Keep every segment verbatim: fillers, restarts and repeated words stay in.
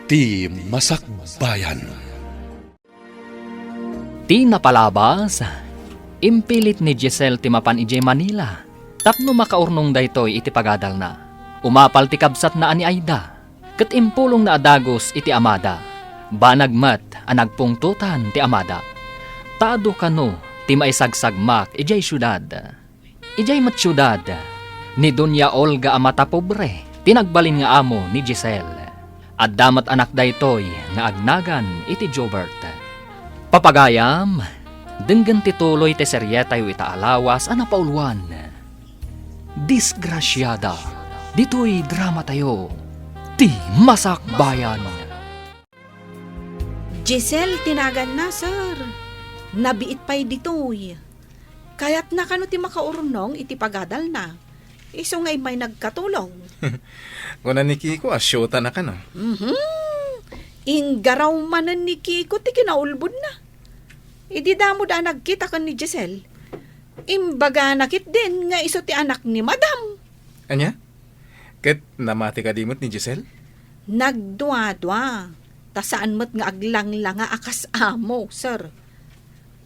Ti Masakbayan. Ti napalabas, impilit ni Giselle ti mapan idiay Manila tapno makaurnong daytoy iti pagadalna. Umapal ti kabsatna a ni Aida, ket impulongna a dagus iti amada. Banag met a nagpungtotan ti amada. Ta adu kano ti maisagsagmak idiay siudad. Idiay met siudad, ni Doña Olga a matapobre ti nagbalin nga amo ni Giselle. Adda met anak daytoy nga agnagan iti Jobert. Papagayam, denggen ti tuloy ti serietayo ita a lawas a napauluan, Disgrasiada, ditoy dramatayo, Ti Masakbayan. Giselle ti naganna, sir. Nabiit pay ditoy. Kayatna kano ti makaurnong iti pagadalna. Isu nga immay nagkatulong. Kuna ni Kiko a siyotana kano. Mhm. Inggaraw manen ni Kiko ti kinaulbodna. Idi damo da nagkita ken ni Giselle, imbagana ketdin nga isu ti anak ni Madam. Ania? Ket namati kadi met ni Giselle? Nagduadua, ta saan met nga aglanglanga a kas amo, sir.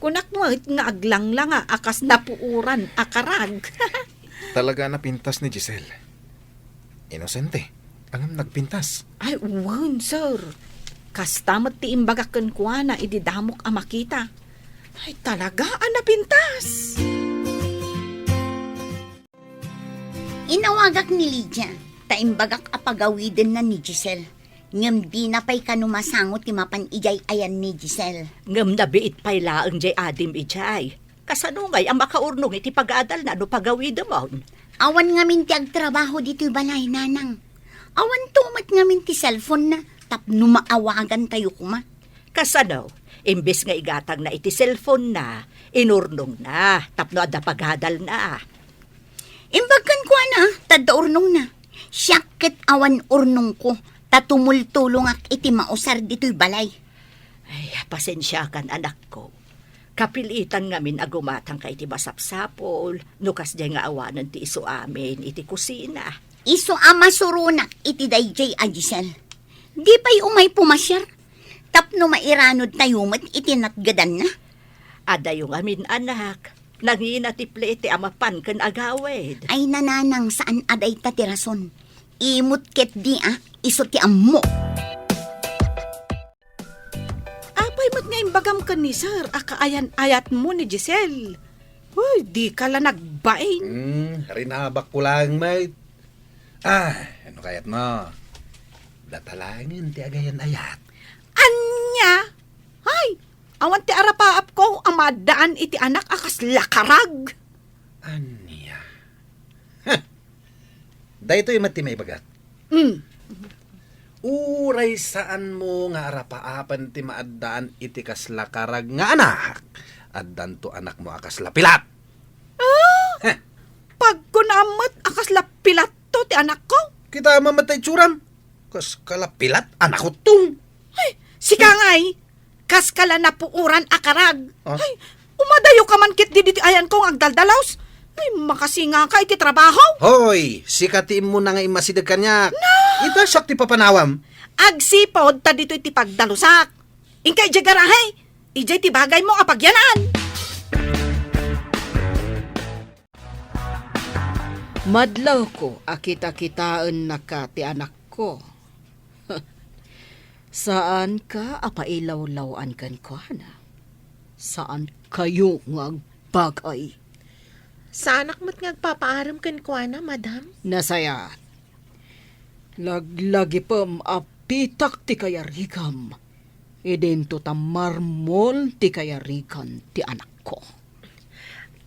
Kunak met nga aglanglanga a kas napuoran a karag. Talaga a napintas ni Giselle. Inosente, ngem nagpintas. Ay, wen, sir. Kasta met ti imbagak kenkuana idi damok a makita. Ay, talaga a napintas. Inawagak ni Lydia, ta imbagak a pagawidenna ni Giselle. Ngem dina pay kano masango ti mapan idiay ayan ni Giselle. Ngem nabiit pay laeng diay adim idiay. Kasano ngay a makaurnong iti pagadalna no pagawidemon? Awan ngamin ti agtrabaho ditoy balay, nanang. Awanto met ngamin ti cellphone-na tapno maawagantayo koma. Kasano? Imbes nga igatangna iti cellphone-na, inurnongna tapno adda pagadalna. Imbag kenkuana, ta adda urnongna. Siak ket awan urnongko, ta tumultulongak iti mausar ditoy balay. Ay, pasensiakan, anakko. Kapilitan ngamin a gumatangka iti masapsapul, no kasdiay nga awanen ti isu amin iti kusina. Isu a masuronak iti daydiay a Giselle. Di pay umay pumasiar, tapno mairanodtayo met iti natgedanna. Adayo ngamin, anak. Nangina ti plete a mapan ken agawid. Ay, nanang, saan a dayta ti rason. Imot ketdi a, isu ti ammo. Apay met nga imbagam ken ni Sir a kaayan-ayatmo ni Giselle? Uy, dika la nagbain. Hmm, rinabakko laeng met. Ah, ano kayatmo? Data laengen ti agayan-ayat. Ania? Ay, awan ti arapaapko a maaddaan iti anak a kasla karag. Ania? Heh! Daytoy met ti maibagak. Mm. Uray saanmo nga arapaapen ti maaddaan iti kasla karag nga anak, addanto anakmo a kasla pilat. Ah? Heh. Pagkunaam met a kasla pilatto ti anakko? Kitaem met ta itsuram. Kas kala pilat, anakko tong. Ay, sika ngay, kas kala napuoran a karag. Ah? Ay, umadayoka man ketdi ditoy ayanko nga agdaldalus. Ay, makasingaka iti trabaho. Hoy, sika ti immuna nga immasideg kaniak. Na! Ita siak ti papanawam. Agsipud ta ditoy ti pagdalusak. Inka idiay garahe. Idiay ti bagaymo a pagyanan. Madlawko a kitakitaennaka ti anakko. Saanka a pailawlaw-an kenkuana. Saankayo nga agbagay. Saanak met nga agpapaarem kenkuana, madam. Nasayaat. Laglagipem a pitak ti kayarigam. Idinto ta marmol ti kayarigan ti anakko.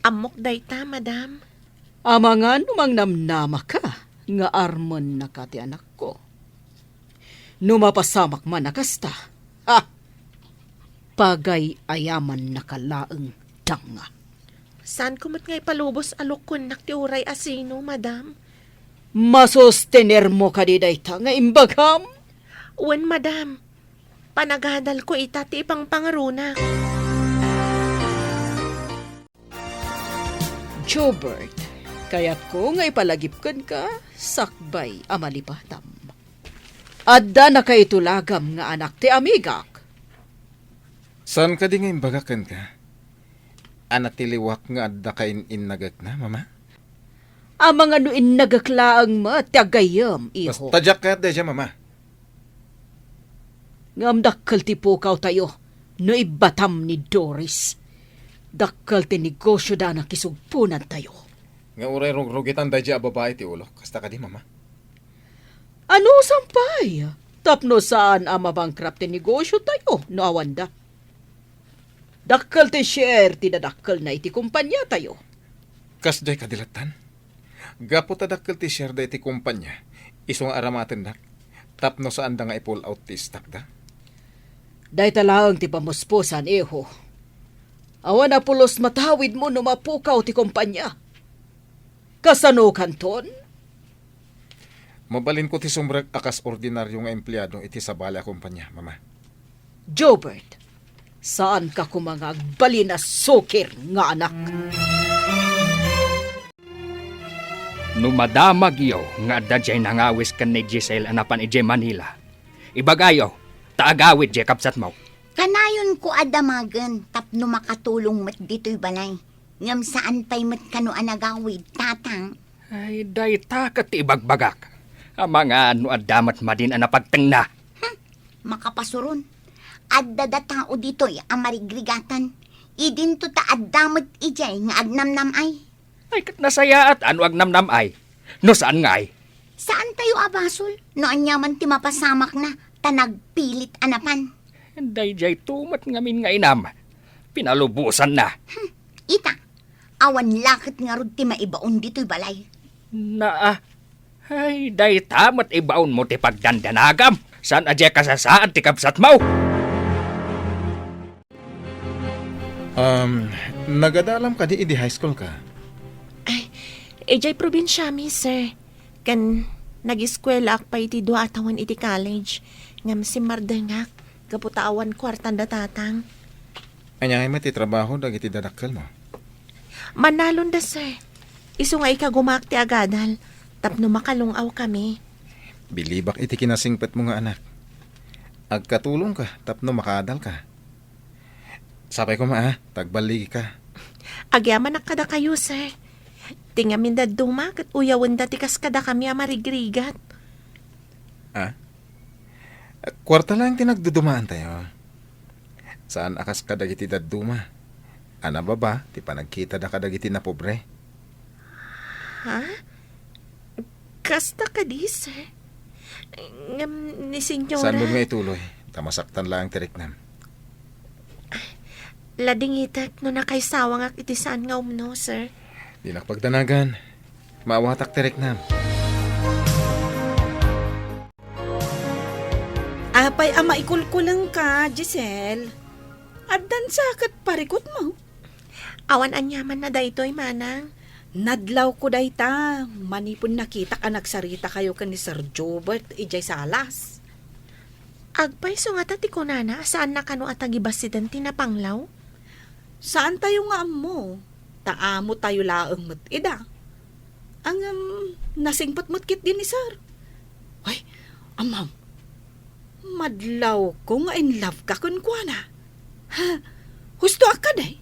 Ammok dayta, madam. Amangan no mangnamnamaka nga armennaka ti anakko. No mapasamak man a kasta, ha! Pagay-ayamannaka laeng danga. Saanko met nga ipalubos a lukkonnak ti uray a sino, madam. Masostenermo kadi dayta nga imbagam? Wen, madam. Panagadalko ita ti ipangpangaronak. Jobert, kayatko nga ipalagip kenka sakbay a malipatam. Adda nakaitu lagam nga anak ti amigak. Saan kadi nga imbagak kenka? A natiliwak nga adda kain-innagekna, Mama? Amangan no innagek laeng met ti aggayyem, iho. Basta diak kayat daydiay, Mama. Ngem dakkel ti pukawtayo no ibbatam ni Doris. Dakkel ti negosioda a nakisugponantayo. Nga uray rugrugitan daydiay a babai ti ulok. Kasta kadi, Mama? Anusan pay, tapno saan a mabankrupt ti negosiotayo no awanda. Dakkel ti share ti nadakkelna iti kompaniatayo. Kasdiay kadi lattan? Gapu ta dakkel ti shareda iti kompania, isu nga aramatennak, tapno saanda nga i-pull out ti stockda. Dayta laeng ti pamuspusan, iho. Awan a pulos matawidmo no mapukaw ti kompania. Kasano kanton? Mabalinko ti sumrek a kas ordinario nga empleado iti sabali a kompania, Mama. Jobert, saanka koma nga agbalin a sukir nga anak. No madamagyo nga adda diay nangawis ken ni Giselle a napan idiay Manila, ibagayo, ta agawid diay kabsatmo. Kanayonko a damagen tapno makatulong met ditoy balay. Ngem saan pay met kano a nagawid, Tatang? Ay, dayta ket ti ibagbagak. Amangan no adda met madin a napagtengna. Hmm, makapasuron. Adda da tao ditoy a marigrigatan. Idinto ta adda met idiay nga agnamnam-ay. Ay, ket nasayaat a no agnamnam-ay. No saan ngay? Saantayo a basol no aniaman ti mapasamakna ta nagpilit a napan. Daydiay tumet ngamin nga inam. Pinalubosanna. Hmm, ita, awan la ket ngarud ti maibaon ditoy balay. Naa, ay, dayta met ibaonmo ti pagdandanagam. Saan a diay kasasaad ti kabsatmo? Um, nagadalam kadi idi high school ka? Ay, idiay probinsiami, sir. Ken nagiskuelaak pay iti dua a tawen iti college. Ngem simmardengak gapu ta awan kuartan da tatang. Ania ngay met ti trabaho dagiti dadakkelmo? Mannalon da, sir. Isu nga ikagumaak ti agadal tapno makalung-aw kami. Bilibak iti kinasingpetmo nga anak. Agkatulongka tapno makaadalka. Sapay koma, a, ta agballigika. Agyamanak kadakayo, sir. Ti ngamin dadduma ket uyawenda ti kas kadakami a marigrigat. A? Kuarta laeng ti nagdudumaantayo. Saan a kas kadagiti dadduma a nababa ti panagkitada kadagiti napobre. Ha? Kasta kadi, sir? Ngem ni Senyora. Saan mo nga ituloy? Ta masaktan laeng ti riknam. Ladingitek no nakaisawangak iti saan nga umno, sir. Dinak pagdanagan. Maawatak ti riknam. Apay a maikulkulengka, Giselle? Addan sa ket parikutmo? Awan aniamanna daytoy, manang. Nadlawko dayta, manipud nakitak a nagsaritakayo ken ni Sir Jobert idiay salas. Agpayso ngata ti kunana a saanna kano a tagibassiden ti napanglaw? Saantayo nga ammo, ta amotayo laeng met ida. Ngem, nasingpet met ketdi ni Sir. Ay, ammom, madlawko nga in love ka kenkuana. Ha, husto a kadi?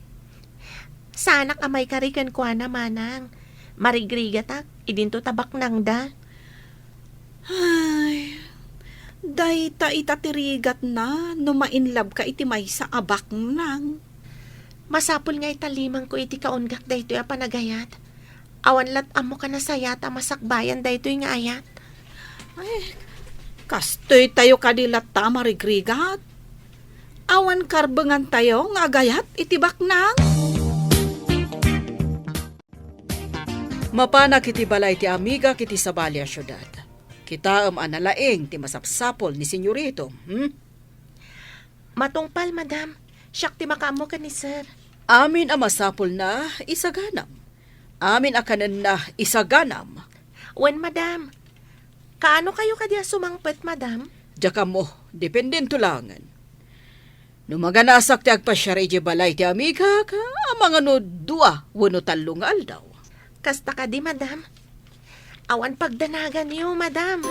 Saanak a maikari kenkuana, manang. Marigrigatak, idinto ta baknangda. Ay, dayta ita ti rigatna no ma-in love ka iti maysa a baknang. Masapul nga italimangko iti kaunggak daytoy a panagayat. Awan lat ammo ka nasayat a masakbayan daytoy nga ayat. Ay, kastoytayo kadi latta a marigrigat. Awan karbengantayo nga agayat iti baknang. Mapanak iti balay ti amigak iti sabali a siudad. Kitaem a nalaing ti masapsapul ni Senyorito, hmm? Matungpal, madam. Siak ti makaammo ken ni sir. Amin a masapulna, isaganam. Amin a kanenna, isaganam. Wen, madam. Kaano kayo kadi a sumangpet, madam? Diak ammo, dependento laengen. No maganasak ti agpasiar idiay balay ti amigak, amangan no dua wenno tallo nga aldaw. Kasta kadi, madam. Awan pagdanaganyo, madam.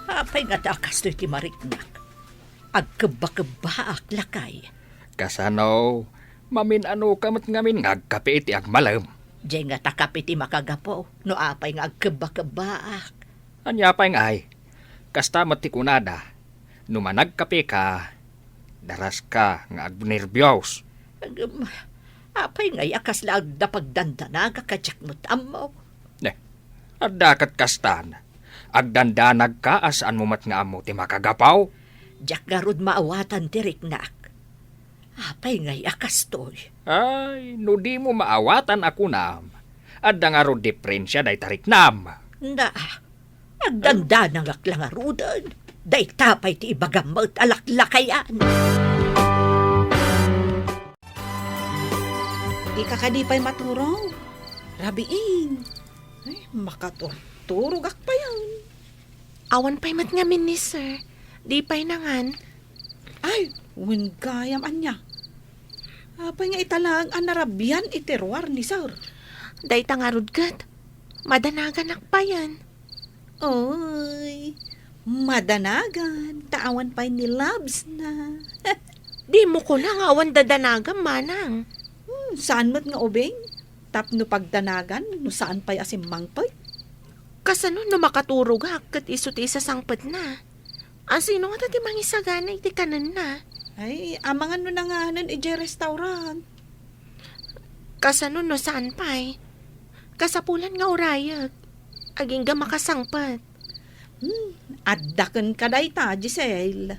Apay nga ta kastoy ti mariknak? Agkebbakebbaak, lakay. Kasano? Mamin-anoka met ngamin nga agkape iti agmalem? Diay nga ta kape ti makagapu, no apay nga agkebbakebbaak. Ania pay ngay? Kasta met ti kunada, no managkapeka, daraska nga agnerbios. Agem, apay ngay a kasla agda pagdandanagak a diak met ammo? Ne, adda ket kastan. Agdandanagka a saanmo met nga ammo ti makagapu? Diak ngarud maawatan ti riknak. Apay ngay a kastoy? Ay, no dimo maawatan a kunam, adda ngarud diferensia dayta riknam. Na, agdandanagak la ngaruden. Dayta pay ti ibagam met a laklakayan. Dika kadi pay maturog? Rabiin. Ay, makaturturogak payen. Awan pay met ngamin ni Sir. Di pay nangan. Ay, wen gayam ania. Apay nga ita laeng a narabian iti ruar ni Sir? Dayta ngarud ket, madanaganak payen. Oy, madanagan, ta awan pay ni Labs na. Dimo kuna nga awan dadanagam, manang. Hmm, saan met nga ubing? Tapno pagdanagan, no saan pay a simmangpet? Kasano no makaturogak ket isu ti isasangpetna? Asino ngata ti mangisagana iti kanenna? Ay, amangan no nanganen idiay restaurant. Kasano no saan pay? Kasapulan nga urayek. Agingga makasangpet. Hmm, adda kenka dayta, Giselle.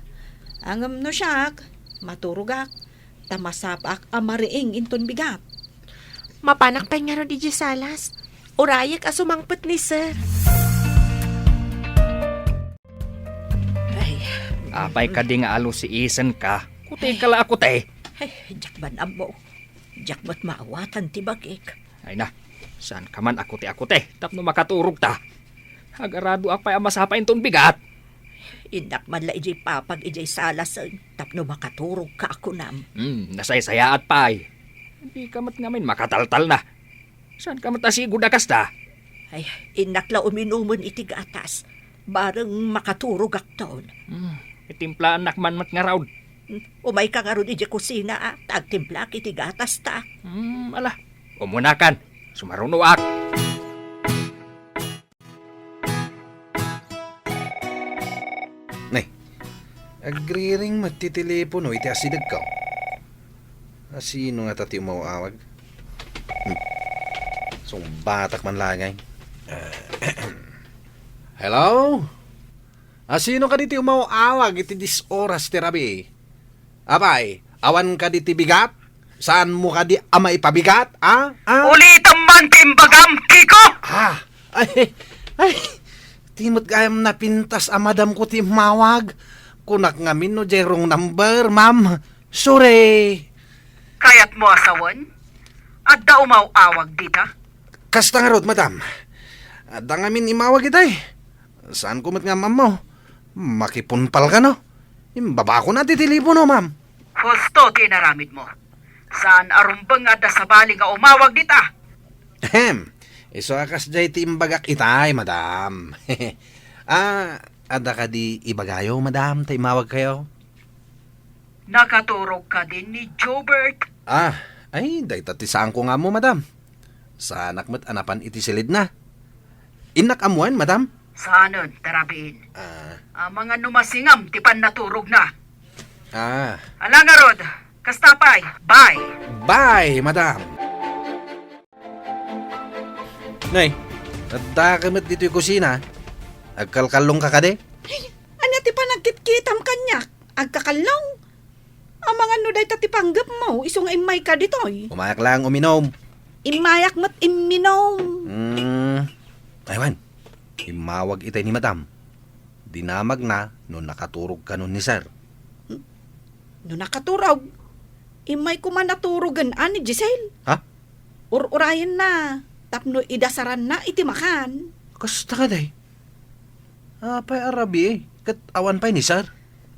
Ngem no siak, maturogak, ta masapaak a mariing inton bigat. Mapanak pay ngarud idiay salas. Urayek a sumangpet ni Sir. Ay. Apay kadi nga alusiisenka? Kuteka la a kute. Ay, diak man ammo. Diak met maawatan ti bagik. Ay na, saanka man a kute a kute tapno makaturogta. Agaradoak pay a masapa inton bigat. Innak man la idiay papag idiay salasen tapno makaturogka a kunam. Hmm, nasaysayaat pay. Dika met ngamin makataltalna. Saanka met a sigud a kasta? Ay, innak la uminumen iti gatas. Bareng makaturogakton. Hmm, itimplaannak man met ngarud. Hmm, umayka ngarud idiay kusina, a, ta agtimplaak iti gatas ta. Hmm, ala. Umunakan. Sumarunoak. Nay, agriring met ti telepono iti asidegko. Asino ngata ti umaw-awag? Hmm. Sungbatak man la ngay. Hello? Asino kadi ti umaw-awag iti dies oras ti rabii? Apay, awan kadi ti bigat? Saanmo kadi a maipabigat, a? A? Ulitem man ti imbagam, Kiko! Ah, ay, ay, ti met gayam napintas a madamko ti immawag. Kunak ngamin no diay wrong number, ma'am. Sorry. Kayatmo a sawen? Adda umaw-awag dita? Kasta ngarud, madam. Adda ngamin immawag itay. Saanko met nga ammo. Makipunpal kano? Imbabako na ti telepono, ma'am. Husto ti inaramidmo. Saan a rumbeng nga adda sabali nga umawag dita. Ahem. Isu a kasdiay ti imbagak itay, madam. Ah, adda kadi ibagayo, madam, ta immawagkayo? Nakaturog kadin ni Jobert? Ah, ay, dayta ti saanko nga ammo, madam. Saanak met a napan iti silidna. Innak ammoen, madam? Saanen, ti rabiin. Ah. Amangan no masingam ti pannaturogna. Ah. Ala ngarud, kasta pay. Bye. Bye, madam. Nay, addaka met ditoy kusina. Agkalkallongka kadi? Ania ti panagkitkitam kaniak? Agkakallong? Amangan no dayta ti panggepmo, isu nga immayka ditoy. Umayak lang uminom. Immayak met imminom. Hmm. Aywan, immawag itay ni madam. Dinamagna no nakaturog kanon ni sir. No nakaturog, immay koma naturogen a ni Giselle. Ha? Ur-urayenna tapno idasaranna iti makan. Kasta kadi? Apay a rabii, ket awan pay ni sir?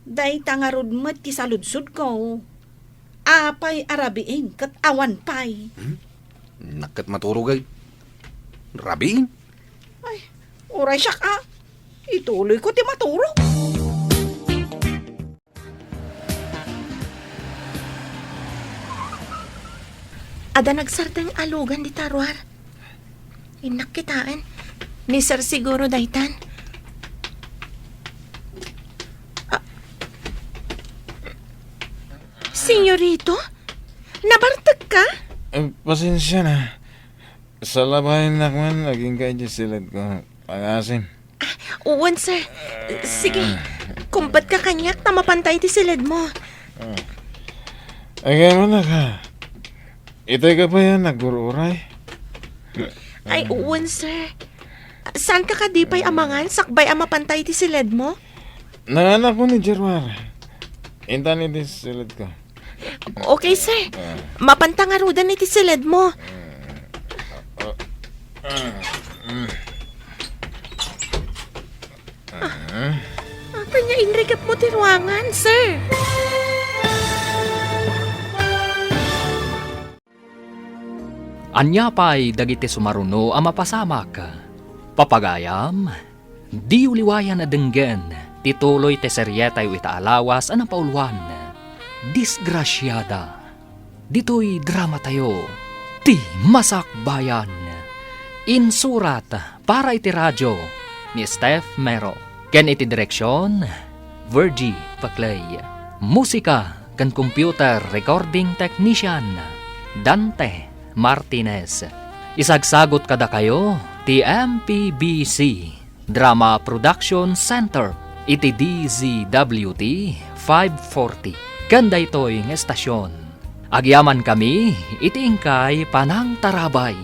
Dayta ngarud met ti saludsodko. Apay a rabiin ket awan pay? Hmm? Naket maturog ay. Rabiin? Ay, uray siak a. Ituloyko ti maturog. Adda nagsardeng a lugan dita ruar. Innak kitaen. Ni Sir siguro daytan. Ah. Senyorito? Nabartekka? Eh, pasensiana. Salabayennak man, agingga idiay siledko. Pangasim. Wen, sir. Sige, kumbatka kaniak ta mapantay ti siledmo. Agaymannak, ha? Itay ka pay a nagrururay? Ay, wen, sir. Saanka kadi pay a mangan sakbay a mapantay ti siledmo? Nanganakon idiay ruar. Intan iti siledko. Okay, sir. Mapanta ngaruden iti siledmo. Ah, apay nga inrikepmo ti ruangan, sir? Ania pay dagiti sumaruno a mapasamak? Papagayam, diyo liwayan a denggen ti tuloy ti serietayo ita a lawas a napauluan, Disgrasiada. Ditoy dramatayo, Ti Masakbayan. Insurat para iti radio ni Steph Mero. Ken iti direksion, Virgie Paclay. Musika ken computer recording technician, Dante Martinez. Isagsagot kadakayo ti M P B C Drama Production Center iti D Z W T five forty ken daytoy nga estasion. Agyamankami iti inkay panangtarabay.